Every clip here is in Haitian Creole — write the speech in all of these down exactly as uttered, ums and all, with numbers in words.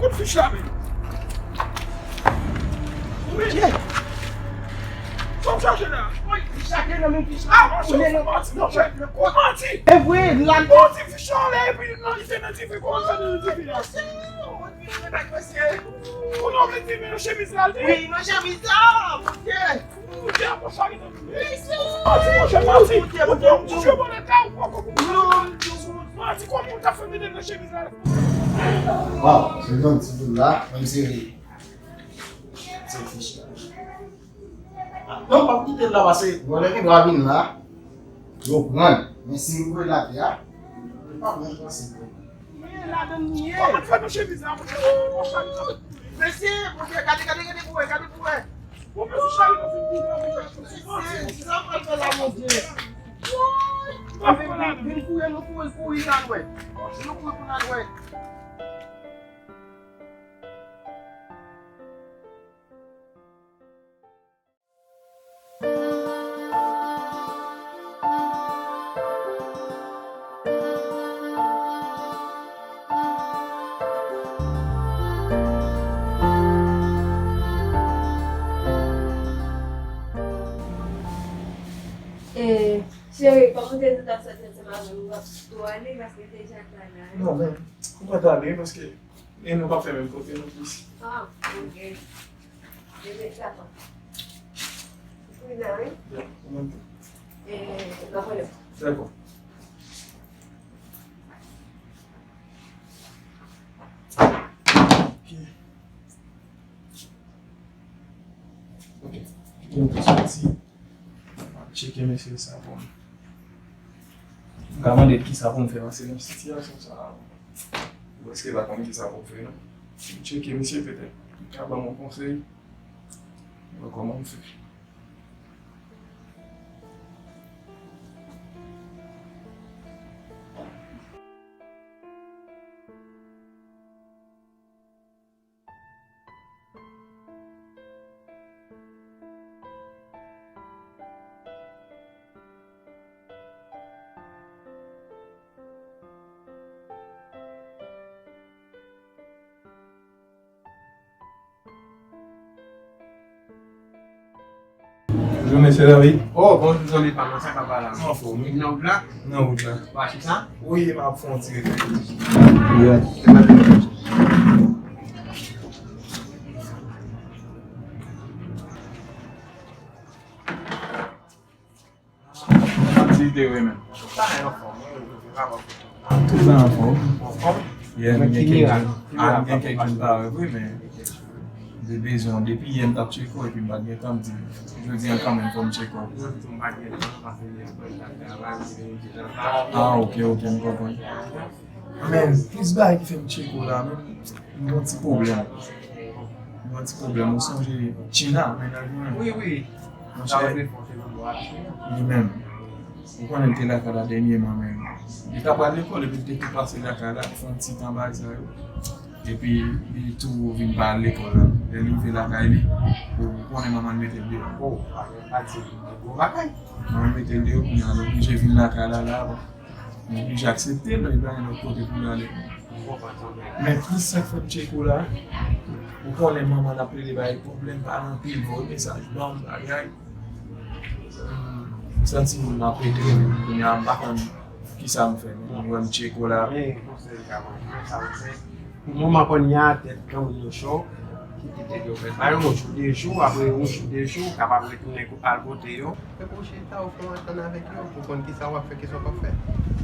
Kote fich la, men? Bondye! Sa w chache la? Woy, fich la te nan men fich la. Ah, monchè, ou manti, monchè. Ou manti. E vre, la. Ou di fich la anlè, epi nan, li te nan dife. Kòman l fè nan dife la? Konnen w vle di men nan chemiz la, l te? Wi, nan chemiz la, Bondye. Bondye ap fè sa li nan men. Manti, monchè, manti. Ou pran mouche bò leta, ou pran kòk ou. Manti, kòman ou ta fè mete nan chemiz la? Waw, se yon ti boul la, menm si se fich la. Non, p ap kite l la, paske vòlè gen dwa vin la, yo pran l. Men si m voye l atè a, yo pa pran l, paske Men ladan l ye. Kòman fè nan chemiz la, monchè? Mesye, monchè, gade, gade, gade pou wè, gade pou wè. Bon, mesye, chali nan figi la, monchè. Mesye, sa pral fè la, Bondye. Woy! Vin, vin, vin kouri, nou kouri, kouri, n al wè. Nou kouri pou n al wè. E, cheri, kòm ou te di w t ap sòti ansanm avè m, ou p ap tou ale paske deja ta la. Non, men, ou pa t ale paske E nou p ap fè menm kote non plis. Ah, ok. Bebe, dakò. Wi, la, wi. Ya, ou menm tou. E, n ap wè lè. Dakò. Ok. Ok. Kite m tou soti. M ap tcheke mesye sa pou m. M ka mande l kisa pou m fè pase nan sitiyasyon sa a. Ou prèske pa konn kisa pou w fè, non. M tcheke misye, petèt li ka ban m yon konsèy. Mwen kòman m fè. Bonjou, mesye David. Oh, bonjou, zanmi pa m, sa k ap pale la? Anfòm, wi. Nan wout la? Nan wout la. Ou achte sa? Wi, m ap fè yon ti reflechi. Wi. Aktivite yo menm. Tout bagay anfòm, wi, wi, wi, wi. Tout bagay anfòm. Anfòm? Yeah, m gen kèk jou. Ah, m gen kèk jou m pa wè vre, men m te bezwen w. Depi yè m t ap tcheke w, epi m pa t gen tan, m di, jodi a kanmenm, fò m tcheke w. Jodi tou m pa t gen tan, paske yè m t ap travay, m te vin plis anfòm. Ah, ok, ok, m konprann. Men, plis bagay ki fè m tcheke w la, men, m gen yon ti pwoblèm. M gen yon ti pwoblèm. Ou sonje China, mennaj mwen? Wi, wi. Monchè, li menm. Ou konnen l te lakay la dènyèman, men li ta pral lekòl, epi l te tou pase lakay la, li fè yon ti tan bagay sa yo. Epi li tou vin pa al lekòl la. Lè li rive lakay li, ou konnen manman l mete l deyò. Oh, pa di gwo bagay. Manman l mete l deyò, kounye a l oblije vin lakay la, la, bon. Mwen oblije aksepte l, li pa gen lòt kote pou l ale. Men plis sa k fè m tcheke w la, ou konnen manman l ap plede bay pwoblèm, pale anpil, voye mesaj ban m, bagay. M santi moun nan ap rete m, kounye a m pa konn kisa m fè, men mwen m tcheke w la. Men konsèy m ka ban w, sa m fè. Pou moman kounye a, tèt granmoun yo cho, kite tèt yo fèt. Ba yo yon jou, de jou, apre yon jou, de jou, ou kapab retounen al kote yo. Fè pou w chita, ou fè yon antant avèk yo, pou konn kisa w ap fè, kisa w p ap fè.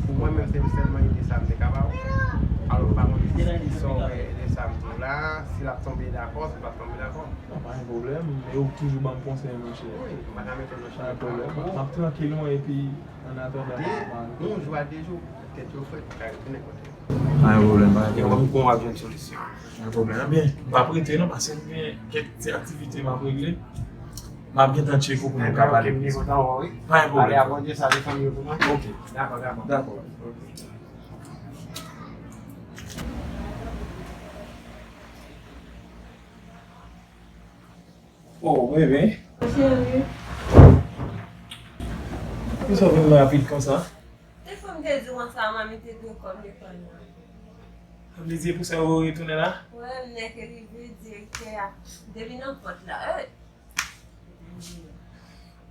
Pou mwen menm, se sèlman ide sa m te ka ba w. Alò, pa konn si sa w wè de sa m di w la, si l ap tonbe dakò, si l p ap tonbe dakò. Non, pa gen pwoblèm, men ou toujou ban m konsèy, monchè. Wi, m pa ka mete w nan chay. Pa gen pwoblèm. M ap trankil mwen, epi, annatandan, de, yon jou a de jou, tèt yo frèt, ou ka retounen kote yo. Pa gen pwoblèm, pa gen pwoblèm. Bon, w ap jwenn solisyon. Pa gen pwoblèm. Ebyen, m p ap rete non, paske m gen kèk ti aktivite m ap regle. M ap gentan tcheke w pou nou ka pale plis. Ebyen, ok, m te kontan wè w, wi. Pa gen pwoblèm. Ale, a Bondye, salye fanmi yo pou mwen. Ok. Dakò, dakò. Dakò. Ok. Oh, bebe. Cheri. Poukisa w vin rapid konsa? Te fè m te di w ansanm a mete de kòb lekòl la. Sa vle di se pou sa yo retounen la? Wè, m nèk rive, direktè a. Depi nan pòt la. Eh!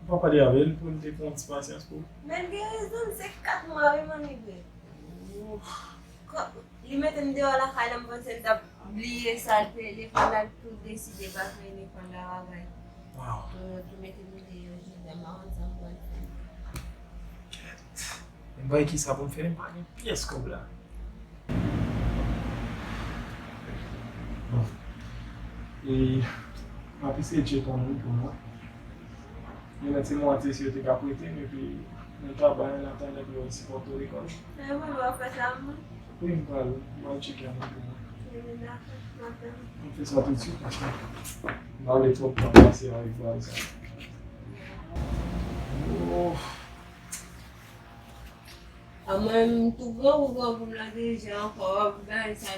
Ou pa pale avè l pou l te pran ti pasyans pou ou? Men l gen rezon, se kat mwa wi, manmi vre. Kò, li mete m deyò lakay la, m panse l t ap bliye sa l te lekòl la, l tou deside pa fè lekòl la bagay. Waw. Yo tou mete m deyò jodi a, m pa konn sa m pral fè. Kèt. Men bay kisa pou m fè, m pa gen pyès kòb la. Bon. E, m ap eseye tcheke yon moun pou mwen. Gen lè ti mwa ti si yo te ka prete m, epi nou ta bay an atandan pou yo sipòte w lekòl. E mwen, w ap fè sa mwen? Wi, m pral, m pral tcheke yon moun pou mwen. Ebyen, dakò, m ap tann. M fè sa toutswit, paske m pa vle twòp tan pase avèk bagay sa. Oh. A mwen, m tou granmoun, granmoun la deja ankò, bagay sa.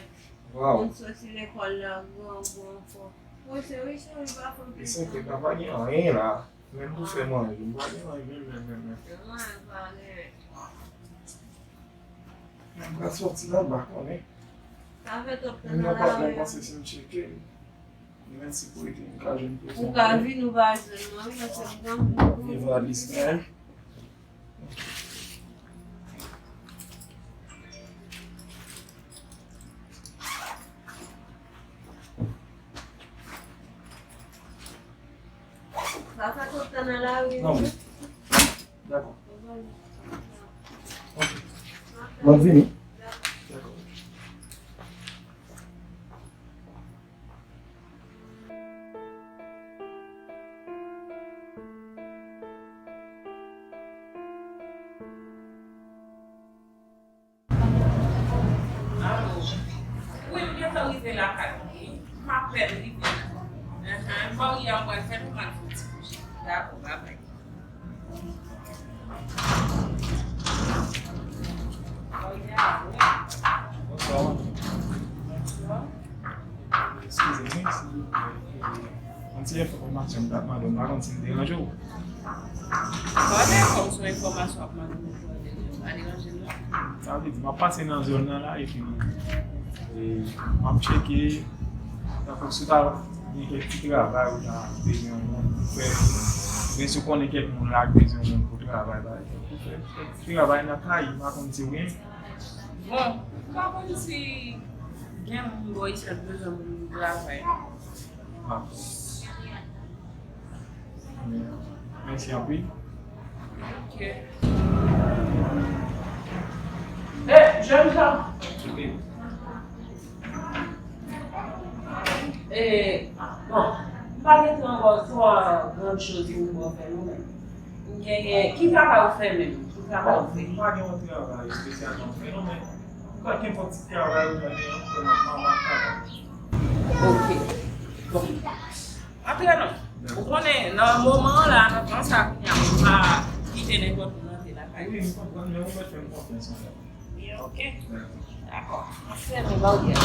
Waw. Moun soti lekòl la, granmoun ankò. Mwen, se wi, cheri, pa fè m pè sa. Li santi m pa gen anyen la. Menm pou fè manje, m pa gen anyen, menm, menm, menm, menm. Mwen, pa gen. Men m pral sòti la, m pa konnen. Sa fè twòp tan nan lari. Menm nan patnè, m panse si m tcheke. Mèsi pou ede m ka jwenn pou ou ka vin, ou pa jwenn mwen, wi, paske m gen anpil pou ou. Evangelis, men. Sa fè twòp tan nan lari. Non, men. Dakò. Ok. M ap vini. Dakò. Alo. Wi, m gentan rive lakay ou wi. M apèn rive la. Enhen, bò yè m pral fè nou mal fè ti koze. Dakò, babay. Bò yè a, wi. Bonswa. Bonswa. Eskize m, silvouplè. Yon ti enfòmasyon m t ap mande w, m pa konn si m deranje w. Pa de fòm sou enfòmasyon ap mande w, pa deranje m non. Sa vle di, m ap pase nan zòn nan la, epi, e, m ap tcheke, tankou si w ta gen kèk ti travay ou ta bezwen yon moun pou fè, oubyen si w konnen kèk moun la k bezwen yon moun pou travay, pa egzanp, pou fè kèk ti travay nan kay, m pa konn si w gen. Bon, m pa konn si gen moun bò isit k bezwen moun pou travay. Ah. Mèsi anpil. Ok. Eh, jènjan! Wi. Eh, bon, m pa gen twò, twò grann choz pou m ba w fè non, men m genyen, ki travay ou fè menm? Ki travay ou fè? Bon, m pa gen yon travay espesyalman m fè non, men m kwè kenpòt ti travay ou ta gen an, m kwè m ap, m ap travay. Ok. Bon. Antre non. Ou konnen, nan moman an la, nan tan sa kounye a, ou pa kite nenpòt moun antre lakay ou. Wi, m konprann, men ou mèt fè m konfyans anfèt. Byen, ok. Dakò. Dakò. M ap fèmen ba w yè.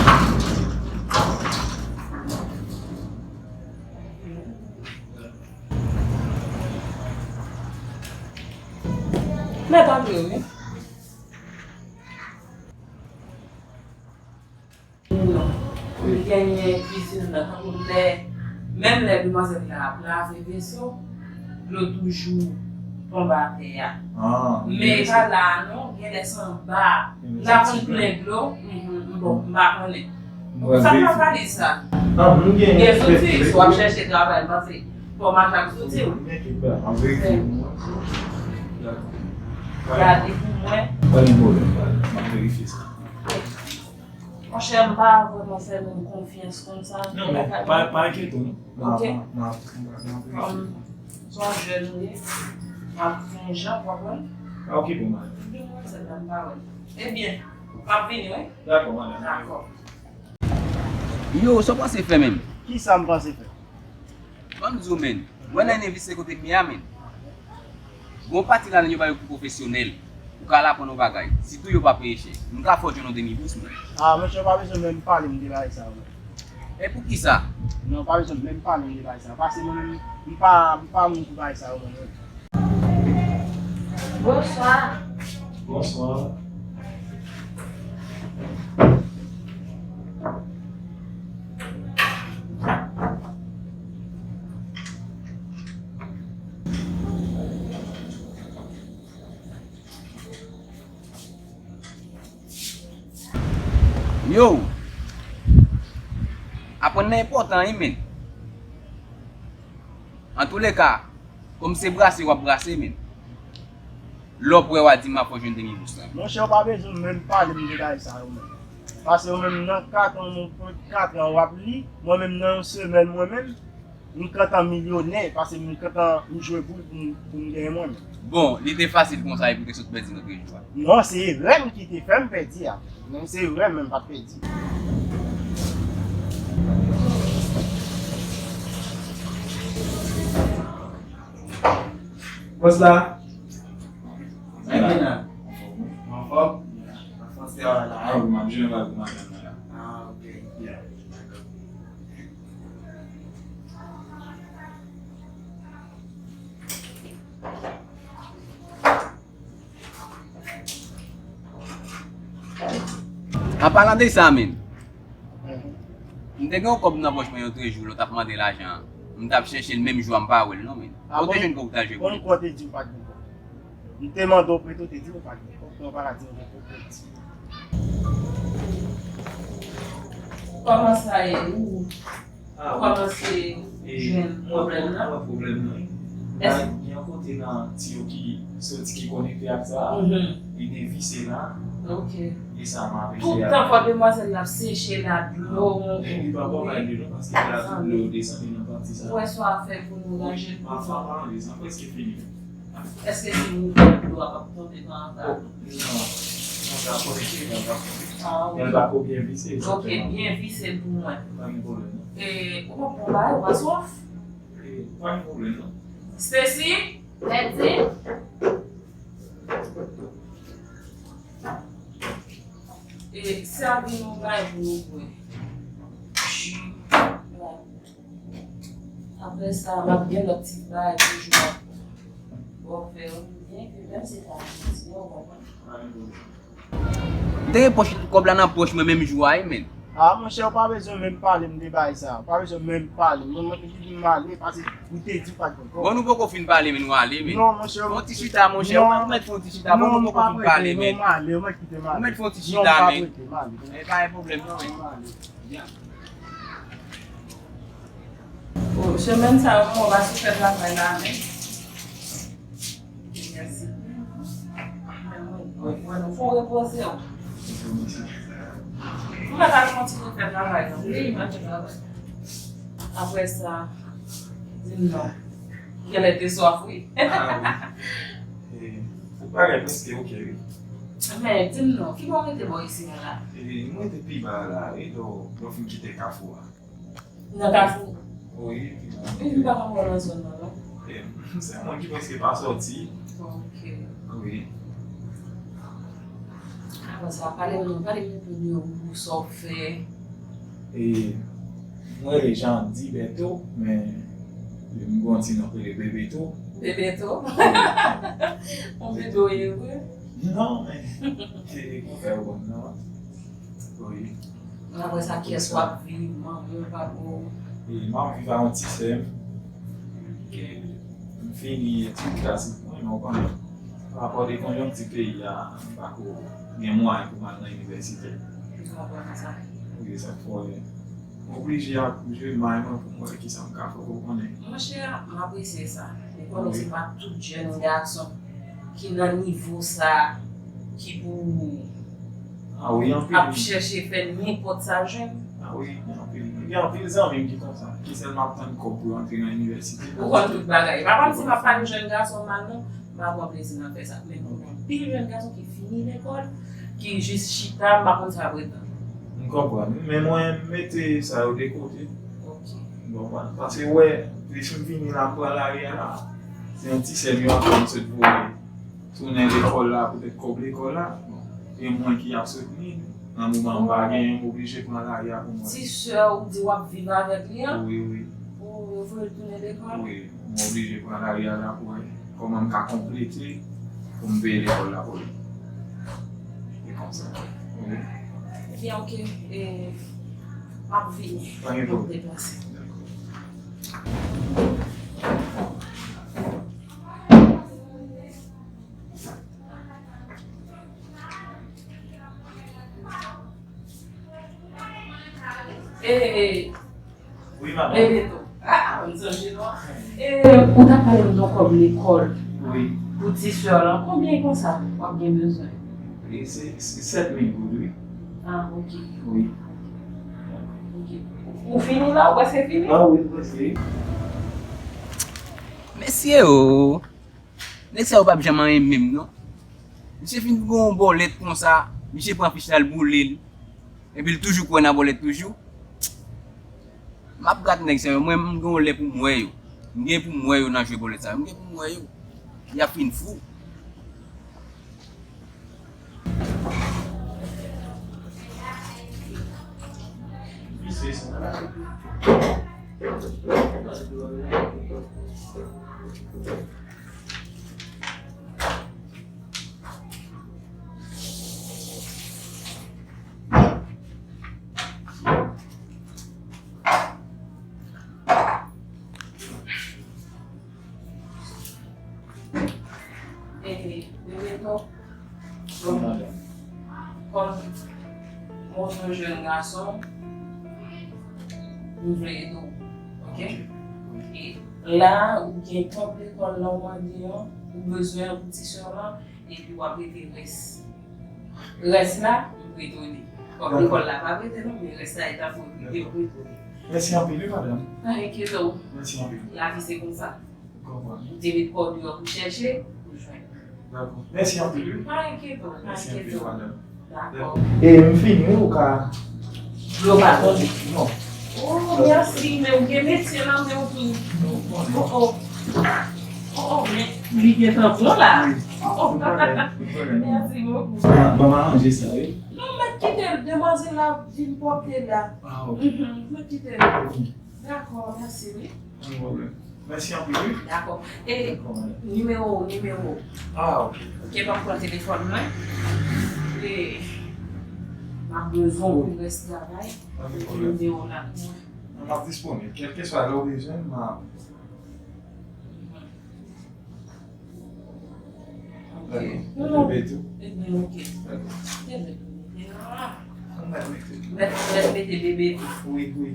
Mèt antre wi. Non. Li genyen kwizin nan, tankou lè, menm lè demwazèl la ap lave veso, dlo toujou tonbe atè a. Ah, men e pa la a non, genlè se anba a. L ap konn plen dlo. Mhm, bon, m pa konnen. Sa m ap pale sa? Gen zouti, si w ap chèche travay, m panse fò w mache ak zouti w. M ap verifye pou mwen. Gade pou mwen. Pa gen pwoblèm, m ap verifye sa. Monchè, m pa vrèman fè moun konfyans konsa. Non, men pa, pa enkyete w, non. Ok. M ap, m ap, m ap, m ap verifye. Kòm se yon jèn ou ye, m ap fè yon jan, w konprann? Ah, ok pou mwen. Demwazèl la, m pa wè l. Ebyen, m ap vini, wi. Dakò, madanm. Dakò. Yo, sa w panse fè menm? Kisa m panse fè? Ban m di w, menn. Mwen nan inivèsite kote m ye a, menn. Gon pati ladan yo ba yo kou pwofesyonèl. Ou ka al aprann yon bagay. Sitou yo pa peye chè. M ka fè w jwenn yon demi bous, menn. Ah, monchè, pa bezwen menm pale m de bagay sa yo, menn. E poukisa? Non, pa bezwen menm pale m de bagay sa yo. Paske mwen menm, m pa, m pa moun pou bagay sa yo, mwen menm. Bonswa. Bonswa. Yo, aprann nan enpòtan wi, men. Antouleka, kòm se brase w ap brase, men. Lè w prè, w a di m, a fò jwenn de mil pou san. Monchè, w pa bezwen menm pale m de bagay sa yo menm. Paske ou menm nan kat an, nan kat an w ap li, mwen menm nan yon semèn mwen menm, m gentan milyonè, paske m gentan m jwe pou l pou m, pou m genyen mwen menm. Bon, li te fasil konsa epi w te sot pèdi nan trejou a. Non, se erè m ki te fè m pèdi a. Men se erè m, men m pa t pèdi. Bòs la. Sa gen la? Anfòm? Anfòm, se la. Ah, wi, m ap jwenn bagay pou madanm nan la. Ah, ok. Yeah. An palan de sa, men, m te gen yon kòb nan pòch mwen yon trejou, lè w t ap mande lajan an. M t ap chèche l menm jou a, m pa wè l non, men. Ah bon? Ou te jwenn kòb ou t al jwe pou li? Bon, kòb te di w pa t gen kòb. M te mande w prete, w te di m ou pa t gen kòb, men w pa ka di m gen kòb pou w di. Kòman sa ye? Ou Ah, wi. Kòmanse jwenn pwoblèm nan. Mwen pwoblèm nan, wi. Èske gen yon kote nan tiyo ki soti ki konekte ak sa, li devise la. Ok. E sa m ap eseye. Tout tan fò demwazèl la ap seche la dlo. Non, li pa pral bay dlo non, paske la tout dlo desann nan pati sa. Ou wè sa w ap fè pou nou ranje l. Wi, m ap fè, m ap fè, m prèske fini. Èske si nou fè dlo a p ap tonbe nan anba? Non. Konsa konekte, men l pa konekte. Ah, ok. Men l pa ko byen vise, egzakteman. Ok, byen vise l pou mwen. Pa gen pwoblèm, non. E, ou pa pran bagay, ou pa swaf? E, pa gen pwoblèm, non. Stacy? Lèdi? E, sèvi nou bagay pou nou bwè. Ji. Apre sa, m ap gen lòt ti bagay toujou ap bò fè yo, byen ke menm si ta menti, ou konprann? M te gen pòch, kòb la nan pòch mwen menm jou a, wi, men. Ah, monchè, ou pa bezwen menm pale m de bagay sa. Ou pa bezwen menm pale m. Mwen, mwen, m ale, paske ou te di w pa t gen kòb. Bon, nou poko fin pale, men nou ale, men. Non, monchè. Fè yon ti chita, monchè. Ou mèt fè yon ti chita, bon, nou poko fin pale, men. Non, m pa prete, non, m ale, ou mèt kite m ale. Ou mèt fè yon ti chita, men. Non, m pa prete, m ale. E pa gen pwoblèm, non, men. Non, m ale. Byen. Oh, semèn sa yo, mwen pa sou fè travay la, men. Mèsi. Mwen, mwen, mwen, fò w repoze w. Mwen pa ta kontinye fè travay, non. Wi, mwen fè travay. Apre sa, di m non. Genlè te swaf, wi. Ah, wi. E, tout bagay prèske ok, wi. Men, di m non, ki bò w rete bò isi a la? E, mwen rete pi ba la, wi, lè w, lè w fin kite Kafou a. Nan Kafou? Wi, pi ba. Wi, m pa konn wè nan zòn nan, non. E, se yon moun ki prèske pa sòti. Ok. Wi. Apre sa, pale m non, pale m yon pè de ou, sa w fè. E, mwen rele Jean Di Berto, men m gen yon ti non k rele Bebeto. Bebeto? Yon bebe w ye vre? Non, men, se kontrè w konn non. Wi. Apre sa, kiyès w ap viv, manman w, papa w? E, m ap viv ak yon ti sè m. E, m fini etid klasik mwen, men w konnen, pa rapò de konjonkti peyi a, m pa ko gen mwayen pou m al nan inivèsite. M konprann sa. Wi, sa k fè m oblije ap jwe may mwen pou m wè kisa m ka fè, ou konnen. Monchè, m apresye sa. Ou konnen se pa tout jèn gason ki nan nivo sa, ki pou ap chèche fè nenpòt sa l jwenn. Ah wi, gen anpil, gen anpil zanmi m ki konsa, ki sèlman ap tann kòb pou yo antre nan inivèsite. Ou konn tout bagay. E pa kòmsi m ap pale jèn gason mal, non. M pa pran plezi nan fè sa. Men m konn anpil jèn gason ki fini lekòl, ki jis chita, m pa konn sa yo pretann. M konprann. Men mwen, m mete sa yo de kote. Ok. Ou konprann? Paske, wè, depi m vini la, m pran lari a la. Se yon ti sè m yo ankò m sot voye tounen lekòl la, poutèt kòb lekòl la. Bon, e mwen ki ap soutni l. Nan moman m pa genyen, m oblije pran lari a pou mwen. Ti sè ou di w ap viv avèk li an? Wi, wi. Ou voye l tounen lekòl? Wi, m oblije pran lari a la pou wè kòman m ka konplete pou m peye lekòl la pou li. E konsa. Wi. Ebyen, ok. E, m ap vini. Pa gen pwoblèm. M ap deplase. Dakò. E, e, Wi, madanm. E, Beto. Ah, m sonje non. E, ou t ap pale m de yon kòb lekòl. Wi. Pou ti sè w lan. Konbyen konsa w ap gen bezwen? E, se, se sèt mil goud, wi. Ah, ok. Wi. Ok. Ou fini la? Ou prèske fini? Ah, wi, prèske. Mesye o! Nèg sa yo p ap janm anyen menm, non. Misye fin gen yon bòlèt konsa, misye pran fich la, l boule l. Epi l toujou kwè nan bòlèt toujou. M ap gad nèg sa yo, mwen, m gen yon lè pou m wè yo. M gen pou m wè yo nan jwe bòlèt sa yo. M gen pou m wè yo. Y ap fin fou. E, Bebeto, bon, kòm mwen se yon jèn gason, m vle ede w, ok? E la, ou gen kòb lekòl la, ou mande an, ou bezwen an pou ti sè w lan, epi w ap rete rès. Rès la, m prete w li. Kòb lekòl la pa prete non, men rès la, e ta pou prete, m prete w li. Mèsi anpil, wi, madanm. Pa enkyete w. Mèsi anpil. Lavi se konsa. Ou te met kò deyò pou chèche, ou jwenn. Dakò. Mèsi anpil, wi. Pa enkyete w, pa enkyete w. Dakò. E m fini, wi, ou ka. Dlo pa tonbe. Non. Oh, mèsi, men ou gen metye nan men w tou. Oh, oh. Oh, oh, men li gentan bon la. Oh, oh. Mèsi bokou. Ban m aranje sa, wi. Non, mèt kite l, demwazèl la vin pòte la. Ah, ok. Mèt kite l. Dakò, mèsi, wi. Pa gen pwoblèm. Mèsi anpil, wi. Dakò. E nimewo w, nimewo w. Ah, ok. Ok, ban m pran telefòn mwen. E m ap bezwen w pou rès travay. Pa gen pwoblèm. Nimewo w la pou mwen. M ap disponib. Kèlkeswa lè w bezwen m, m ap. Dakò. Bebe tou. Ebyen, ok. Dakò. Mèt, mèt mete bebe tou. Wi, wi.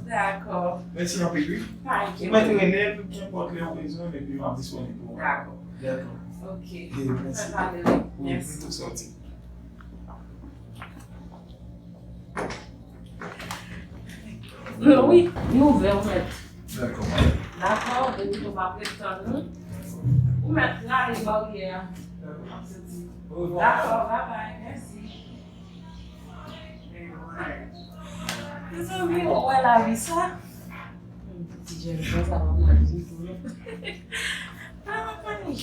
Dakò. Mèsi anpil, wi. Pa enkyete. Ou mèt rele m, kenpòt lè ou bezwen m, epi m ap disponib pou ou. Dakò. Dakò. Ok. Mèsi. Wi, m tou sòti. Wi, li ouvè, ou mèt. Dakò, madanm. Dakò, depi nou pa ap ret tann nou. Ou mèt rale baryè a. Dakò. Dakò, babay, mèsi. Mezanmi, ou wè lavi sa? Ti jèn konsa pa mal ditou non. Ah, mami.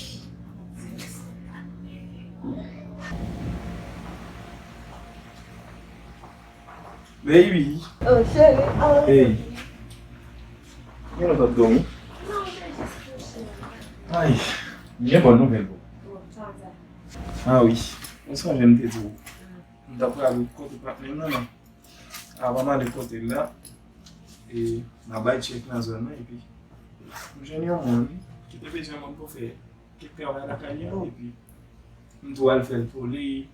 Baby. Oh, cheri. Oh, hey. Gen lè w t ap dòmi? Non, m te jis kouche. Ay, m gen bòn nouvèl pou ou. Bon, sa, sa. Ah wi, ou sonje m te di w. M t ap prale kote patnè m nan, men avan m ale kote l la, e m ap bay tchèk nan zòn nan, epi m jwenn yon moun ki te bezwen moun pou fè kèk travay lakay li an, epi m tou al fè l pou li,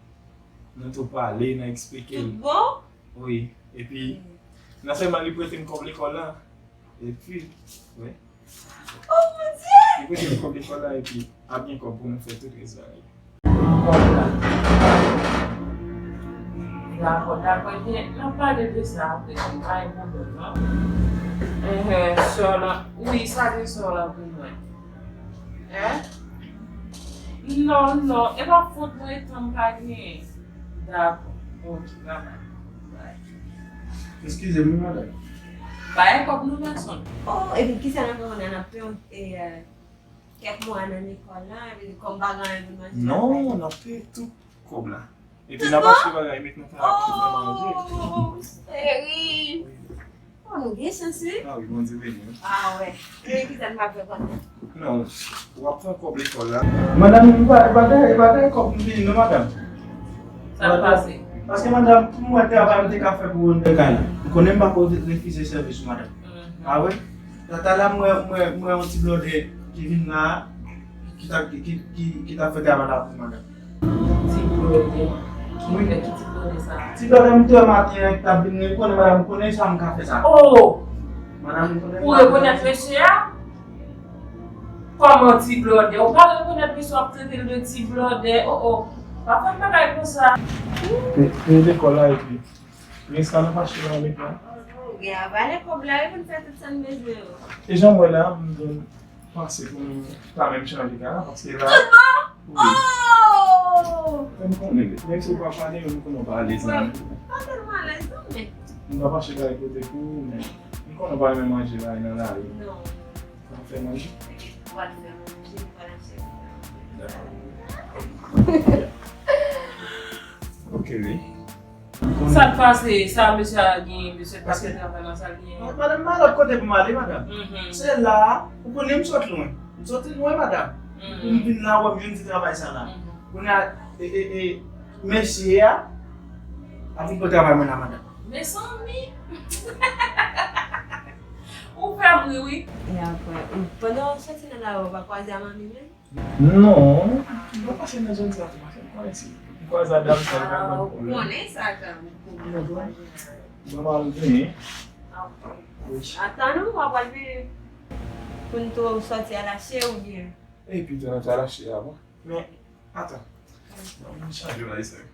nou tou pale, nou eksplike l. Tout bon? Wi, epi nan sèlman li prete m kòb lekòl la, epi, wi. Oh, mon Dieu! Li prete m kòb lekòl la, epi ap gen kòb pou nou fè tout rès bagay. Dakò, dakò, ebyen, n ap pale de sa apre, pa gen pwoblèm, non? Enhen, sè w lan, wi, sa gen sè w lan pou mwen. Hein? Non, non, e pa fòt mwen, tan m pa genyen. Dakò, ok, babay. Bye. Eskize m, wi, madanm. Bay kòb nou, gason. Oh, epi kisa n ap fè kounye a? N ap fè yon, e, e, kèk mwa nan lekòl la, epi kòm pa gen anyen pou n manje. Non, n ap peye tout kòb la. Epi n ap achte bagay, met nan kay la pou nou fè manje. Oh, cheri. Oh, nou gen chans, wi. Ah wi, Bondye beni w. Ah, wè. Ebyen, kisa n ap fè kounye a? Non, w ap pran kòb lekòl la. Madanm, e pa, e pa de, e pa de kòb m vini, non, madanm. Sa k pase? Paske, madanm, pou mwen, travay m te ka fè pou ou nan kay la. M konnen m pa ko refize sèvis ou, madanm. Mhm. Ah, wi? Talè a, m wè, m wè, m wè yon ti blòdè ki vin la, ki ta, ki, ki, ki, ki ta fè travay la pou madanm. Ti blòdè? Ki blòdè? Ki ti blòdè? Ti blòdè m te wè maten an ki t ap vin, ou konnen madanm, ou konnen sa m ka fè sa. Oh! Madanm, ou konnen. Ou rekonèt mesye a? Kòman ti blòdè? Ou pa rekonèt mesye w ap trete l de ti blòdè? Oh, oh. Pa fè m bagay konsa. Te, te lekòl la epi. Gen sa nan fache nan lekòl. Gen avale kòb la, wi, pou n fè tout sa n bezwen yo. E jan m wè la, m vin panse pou m ta menm chanje kay la, paske la. Tout bon? Wi. Oh! Mwen konnen, menm si w pa pale, mwen konnen w pa alèz nan. Pa tèlman alèz non, men. M ta fache kay kote pou ou, men m konnen w pa renmen manje la nan lari. Non. W ap fè manje? Ou pral fè manje, ou pral achte. Dakò. Ok, wi. Sa k pase, sa mesye a genyen, mesye t ap fè travay nan sa l genyen. Madanm, m pa lòt kote pou m ale, madanm. Se la, ou konnen m sot lwen. M soti lwen, madanm. Pou m vin la, wè m jwenn ti travay sa la. Kounye a, e, e, e, mesye a ap vin pran travay mwen la, madanm. Mezanmi! Ou fè m ri, wi. E apre, ou, pandan w soti nan lari, ou pa kwaze a manmi menm? Non, m pa pase nan zòn sa tou, paske m konnen si m kwaze a dam sa, li ka ban m pwoblèm. Ah, ou konnen sa kanmenm. Nòmal, genyen. Ok. Wi. Atan non, w ap pral vini pou n tou sòti a lache oubyen? Epi tou n ap lache avan. Men, atan. Ban m chanje la, eseye.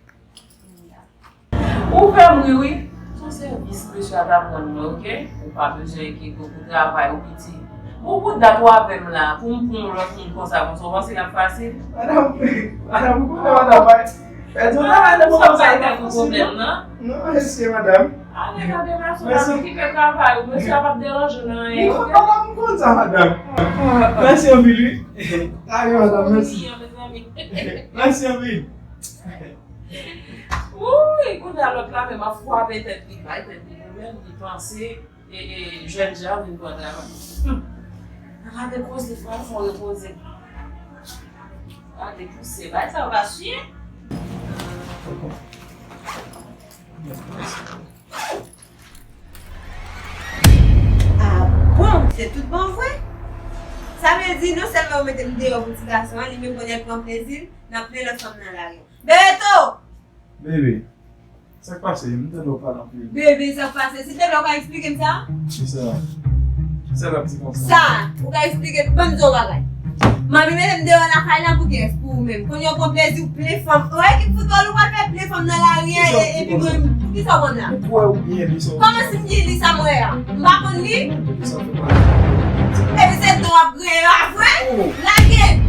Ou fè m ri, wi. Se yon sèvis mesye a t ap rann mwen, oke? Ou pa bezwen enkyete w pou travay ou piti. Bon, pou dat ou avè m la, pou m pran yon lòt moun konsa, konsa, ou panse l ap fasil? Madanm, madanm, ou konnen madanm, bay. Pèdi yon travay nan moman sa, li pa fasil, non. Non, mèsi, madanm. Ale, gade mesye a, ki fè travay ou, mesye a p ap deranje w nan anyen, oke? Madanm, m konn sa, madanm. Mèsi anpil, wi. Ale, madanm, mèsi. Mèsi anpil. Wouy, kounye a lòt la menm ap fwape tèt li, bay tèt li pwoblèm, li panse, e, e, jèn jan vin pran travay. Hmm. Gade koze, fò fò repoze. Gade pouse, bay sa yo pa siye. Ah bon, se tout bon vre? Sa vle di, non sèlman yo mete m deyò pou ti gason an, li menm kounye a l pran plezi l nan plen lòt fanm nan lari. Bebeto! Bebe, sa k pase? M tande w pale anpil. Bebe, sa k pase? Silteplè, ou ka eksplike m sa? Kisa? Kisa l ap di konsa? Sa, ou ka eksplike, ban m di w yon bagay. Manmi mete m deyò lakay la pou kiyès? Pou ou menm. Kounye a w pran plezi w plen fanm. Ou wè ekip foutbòl ou pral fè plen fanm nan lari a, e, epi mwen, poukisa w konn la? Ou kwè ou byen li sa w... Kòman si m byen li sa m wè a? M pa konn li? Epi se don w ap griyen a vre? Oh. Lage!